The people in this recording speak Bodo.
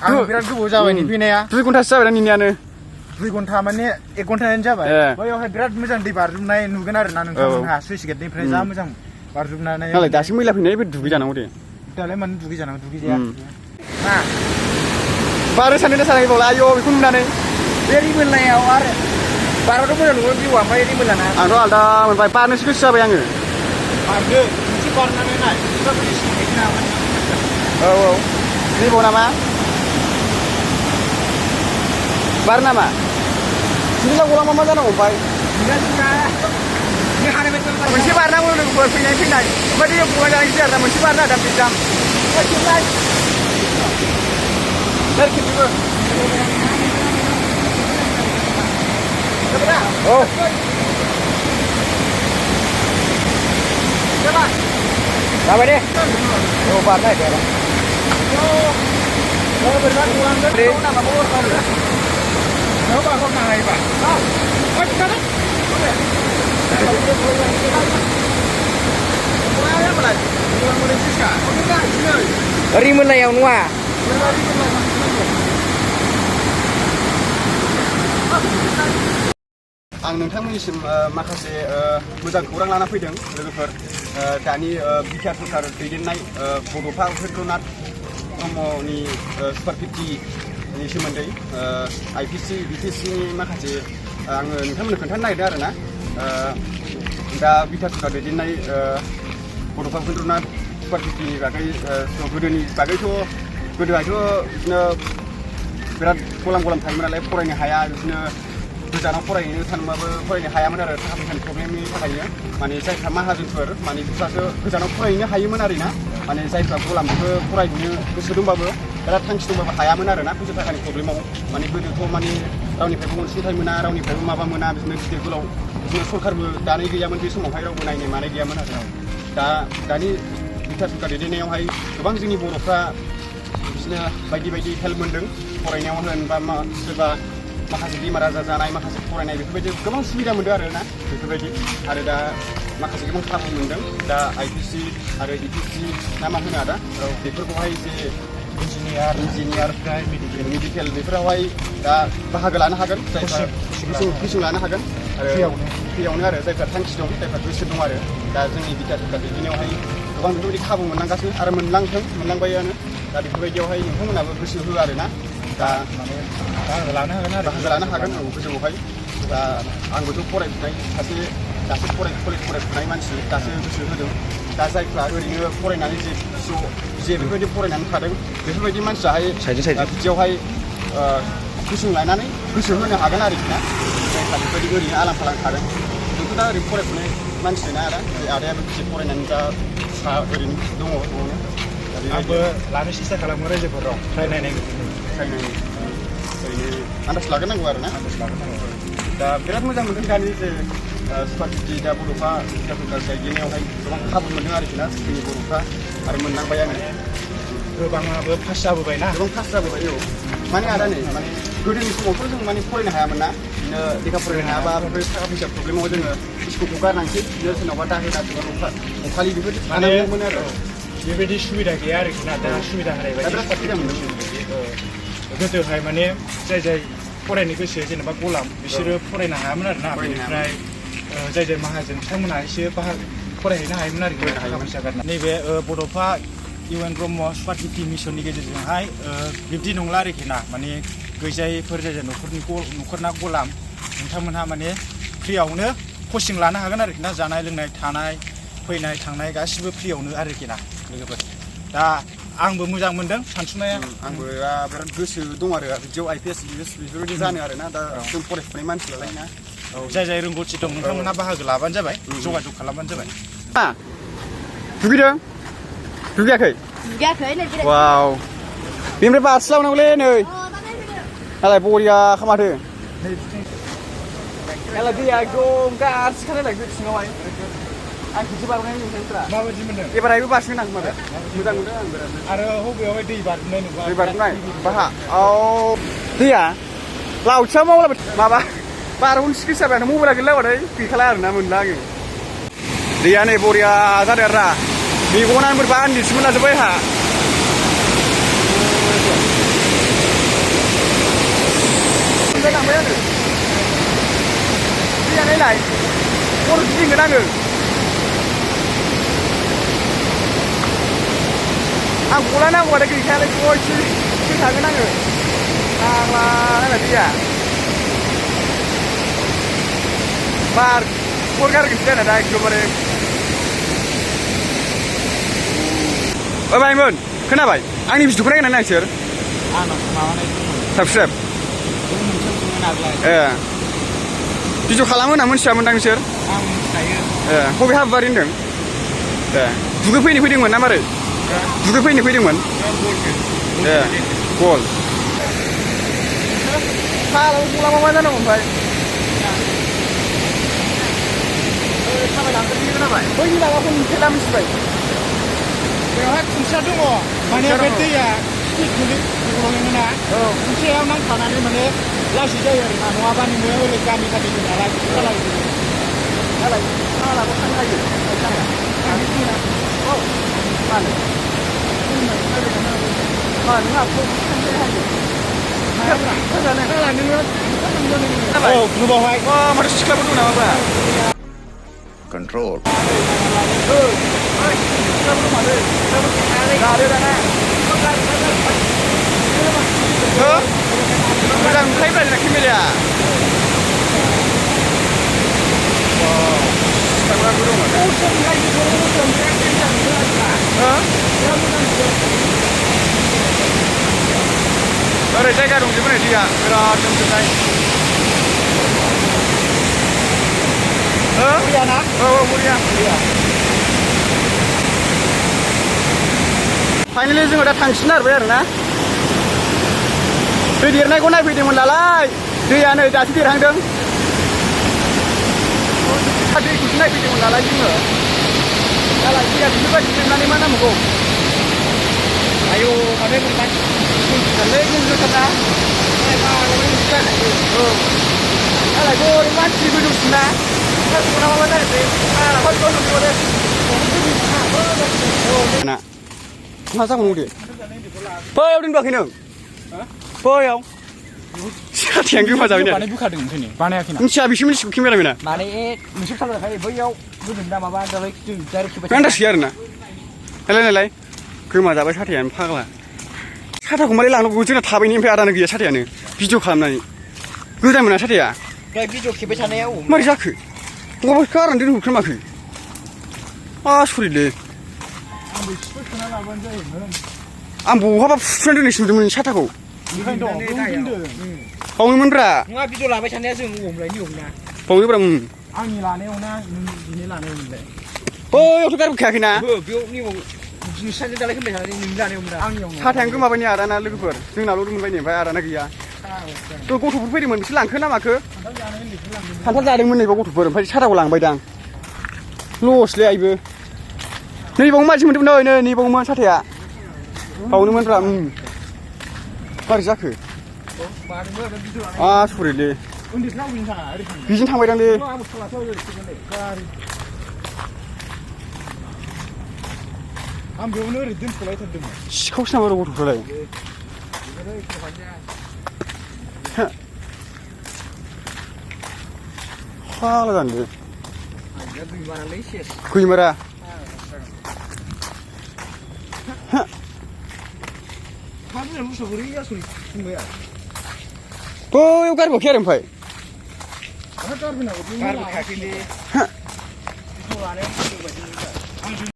आं बिराद गोबाव जाबाय फैनाया 2 घन्टासो जाबाय निनियानो 2 घन्टा माने 1 घन्टायानो जाबाय बैयावहाय बिराद मोजां दै बारजुमनाय नुगोन आरोना नोंथांमोनहा सुइस गेटनिफ्राय जा मोजां बारजुमनानै नालाय दासो मैला फैनाय बे दुगै जानांगौ दे दालाय मानो दुगै जानांगौ दुगै जाया ना बारो सानदों सानाखै बावला आयौ बेखौ नुनानै बे रिमोनलायाव आरो बारावथ' मोजां नुगोन भिउआ ओमफ्राय रिमोनलाना आंथ' आलदा मोनबाय बारनोसो गोसो जाबाय आङो बारदो मोनसे बारनानै नाय औ नैबाव नामा बार नामा सिरिला गलामा मा जानांगौ ओमफ्राय मोनसे बारनांगौ लोगोफोर फैनाय ओमफ्राय दैयाव गला जानायसै आरोना मोनसे बारना दाम बिदाम औ जाबाय दे औ बारनाय दे रिमोनलायाव नङा आं नोंथांमोननिसिम माखासे मोजां खौरां लाना फैदों लोगोफोर दानि बिटिआर सरकार दैदेननाय बड'फा उपेन्द्रनाथ ब्रह्मनि सुपार 50नि सोमोन्दै आइपिसि बिपिसिनि माखासे आङो नोंथांमोननो खोन्थानो नागिरदों आरोना दा बिटिआर सरकार दैदेननाय बड'फा उपेन्द्रनाथ सुपार 50नि बागै गोदोनि बागैथ' गोदोहायथ' बिदिनो बिराद गलाम थायोमोन नालाय फरायनो हाया बिदिनो गोजानाव फरायहैनो सानबाबो फरायनो हायामोन आरो थाखा फैसानि प्रब्लेमनि थाखायनो माने जायफ्रा माहाजोनफोर माने बिसोरसो गोजानाव फरायहैनो हायोमोन आरोना माने जायफ्रा गलाम बेखौ फरायहैनो गोसो दंबाबो बिराद थांखि दंबाबो हायामोन आरोना फैसा थाखानि प्रब्लेमाव माने गोदोथ' माने रावनिफ्रायबो अनसुंथाइ मोना रावनिफ्रायबो माबा मोना बिदिनो गिदिर गोलाव बिदिनो सरकारबो दानाय गैयामोन बे समावहाय रावबो नायनाय मानाय गैयामोन आरो दानि बिटिआर सरकार दैदेननायावहाय गोबां जोंनि बर'फ्रा बिदिनो बायदि हेल्प मोन्दों फरायनायाव होन बा सोरबा माखासे बेमार आजार जानाय माखासे फरायनाय बेफोरबायदि गोबां सुबिदा मोनदों आरोना बेफोरबायदि आरो दा माखासे गोबां खाबु मोनदों दा आइपिसि आरो इपिसि ना मा होनो आदा बेफोरखौहाय जे इन्जिनियार मेडिकेल बेफोरावहाय दा बाहागो लानो हागोन जायफ्रा कोचिं लानो हागोन आरो फ्रियावनो आरो जायफ्रा थांखि दं जायफ्रा गोसो दं आरो दा जोंनि बिटिआर सरकार दैदेननायावहाय गोबां बेफोरबायदि खाबु मोनलांगासिनो आरो मोनलांबायानो दा बेफोरबायदियावहाय नोंथांमोनाबो गोसो हो आरोना दा माने बाहागो लानो हागोन औ गोजौआवहाय दा आंबोथ' फरायफुनाय सासे दासो कलेज फरायफुनाय मानसि दासो गोसो होदों दा जायफ्रा ओरैनो फरायनानै जे बेफोरबायदि फरायनानै थादों बेफोरबायदि मानसियाहाय बिदियावहाय कोचिं लानानै गोसो होनो हागोन आरोखि ना जायफ्रा बेफोरबायदि ओरैनो आलां फालां थादों जोंथ' दा ओरैनो फरायफुनाय मानसि ना आदा आदायाबो गिदिर फरायनानै दा ओरैनो दङ न'आवनो आंबो लानो सेस्था खालामो रायजोफोराव ट्राइ नायनाय ओरैनो आन्दाज लाग्रोनांगौ आरोना दा बिराद मोजां मोनदों दानि जे सुपार 50 दा बड'फा बिटिआर सरकार दैदेननायावहाय गोबां खाबु मोनदों आरोखि ना जोंनि बर'फ्रा आरो मोननांबाय आङो गोबाङाबो पास जाबोबायना गोबां पास जाबोबाय औ माने आदा नै माने गोदोनि समावथ' जों माने फरायनो हायामोन ना बिदिनो लेखा फरायनो हायाबा बेफोर थाखा फैसा प्रब्लेमाव जोङो स्कुलखौ गारनांसै बिदिनो सोरनावबा दाहोना सोरबा न'खालि बेफोरबायदि थानांगौमोन आरो बेबायदि सुबिदा गैया आरोखि ना दा सुबिदा होनाय बायदि गोदोहाय माने जाय फरायनो गोसो जेनेबा गलाम बिसोरो फरायनो हायामोन आरोना बेनिफ्राय जाय माहाजोन बिथांमोनहा एसे फरायहैनो हायोमोन आरोखि थाखा फैसा गारनानै नैबे बड'फा इउएन ब्रह्म सुपार 50 मिसननि गेजेरजोंहाय बिब्दि नंला आरोखि ना माने गैजायैफोर जाय न'खरना गलाम नोंथांमोनहा माने फ्रियावनो कचिं लानो हागोन आरोखि ना जानाय लोंनाय थानाय फैनाय थांनाय गासिबो फ्रियावनो आरोखि ना लोगोफोर दा आंबो मोजां मोनदों सानसुनाया आंबो बिराद गोसो दं आरो बिदियाव आइपिएस बेफोरबायदि जानो आरोना दा जों फरायफुनाय मानसि नालाय ना औ जाय रोंगौथि दं नोंथांमोनहा बाहागो लाबानो जाबाय जगाजग खालामबानो जाबाय दुगैदों दुगैयाखै वाव बेनिफ्राय बारस्लावनांगौलै नै नालाय बरिया खामाथो नालाय दैया एकदम गारसिखानायलाय सिङावहाय आं खेबसे बारनाय नुदोंफ्रा माबायदि मोनदों एबारहायबो बारसिगोन आं माबा मोजां मोनदों आं बिराद आरो बबेयावहाय दै बारनाय नुबा दै बारनाय बाहा औ दैया लावथिया मावलाबाय माबा बारहन सिकिस जाबाय मबाइला गैलाबाथाय गैखाला आरोना मोनला आङो दैया नै बरिया जादों आरोना मेगनानो बोरैबा आन्दिसो मोनलाजोब्बाय आंहा फैनाय खर' गिदिंगोन आङो आं गला नांगौ आरो गैखायालाय गयसो थागोन आङो फाग्ला नांला दैया बार खर गारगोनसो जाना दा एकदमबारे भाइमोन खोनाबाय आंनि भिडिअखौ नायगोन ना नोंसोर साबस्क्राइब ए भिडिअ खालामो होनना मोनथियामोन दां नोंसोर ए बबे हाबाबारि होनदों ए दुगैफैनो फैदोंमोन ना मारै दुगैफैनो फैदोंमोन ए गल गलामा मा जानांगौ ओमफ्राय थाबायलांगोन खोनाबाय बैनि माबाखौ नुफेरला मिथिबाय बेवहाय खुन्थिया दङ माने बे दैया गलङोना खुन्थियायाव नांथानानै माने लासै जायो आरो ना नङाबा नोङो ओरै गामि खाथिनि नालाय नालाय सालाबो थांनो हायो औ मानो नोंहा औ ग्रुपावहाय माथो सिख्लाफोर दं नामाब्रा Control. मोजां नुखायोब्रा जोंना केमेराया ओरै जायगा दंजोबो नै दैया बिराद लोमजोबनाय ना औ बरिया फाइनालि जोङो दा थांसिन नारबाय आरो ना दै देरनायखौ नायफैदोंमोन नालाय दैया नै दासो देरहांदों दैखौसो नायफैदोंमोन नालाय जोङो नालाय दैया बेफोरबायदि देरनानै मा नांबावगौ आयौ माथो मोनबाय गोरलै गोजौथारना औ नालाय गरै मानसि गोजौसिन ना माबा जाहैबाय मा जागौमोन दे बैयाव दोनबोआखै नों बैयाव साथियानो गोमा जाबाय ना बुखादों ओंखायनो बानायाखैना मिथिया बिसो मिथिगौ केमेरामेना माने नोंसोर खालामखायो बैयाव गोजोन दा माबा दालाय जों डाइरेक्ट खेबाय आन्दाज गैया आरोना नायलाय गोमा जाबाय साथायानो फाग्ला साथाखौ मारै लांनांगौ जोंना थाबैनि ओमफ्राय आदानो गैया साथायानो भिडिअ खालामनानै गोदान मोना साथाया भिडिअ खेबाय थानायाव मारै जाखो बहाबा गारनानै दोनहरखोमाखै आसरितलै आं बहाबा फुथुनानै दोननोसो नुदोंमोन साथाखौ बावनोमोनब्रा नङा भिडिअ लाबाय थानाया जों हमलायनि हमना बावनोब्रा आंनि लानायाव ना बिनि लानायाव मोनलाय बैयावथ' गारबोखायाखैना बेयाव नोंसाजों दालाय होनबाय थानानै नोंनि लानायाव मोनदा आंनियाव साथायानो गोमाबायनि आदाना लोगोफोर जोंनाल' मोनबाय नै ओमफ्राय आदाना गैया गथ'फोर फैदोंमोन बिसोर लांखो ना माखो खान्थाल जादोंमोन नैबाव गथ'फोर ओमफ्राय साथाखौ लांबायदां लसलै आइबो नैबावनो मानसि मोन्दोंमोन नै नैबावमोन साथाया बावनोमोनब्रा मारै जाखो आसरितलै बिजों थांबायदांलै आं बेयावनो ओरै दोनथ'लायथारदोंमोन सिखावसो नामा र' गथ'फ्रालाय फाग्ला जानोलै खैमारा बैयाव गारबोआखै आरो ओमफ्राय गारबोखायाखैलै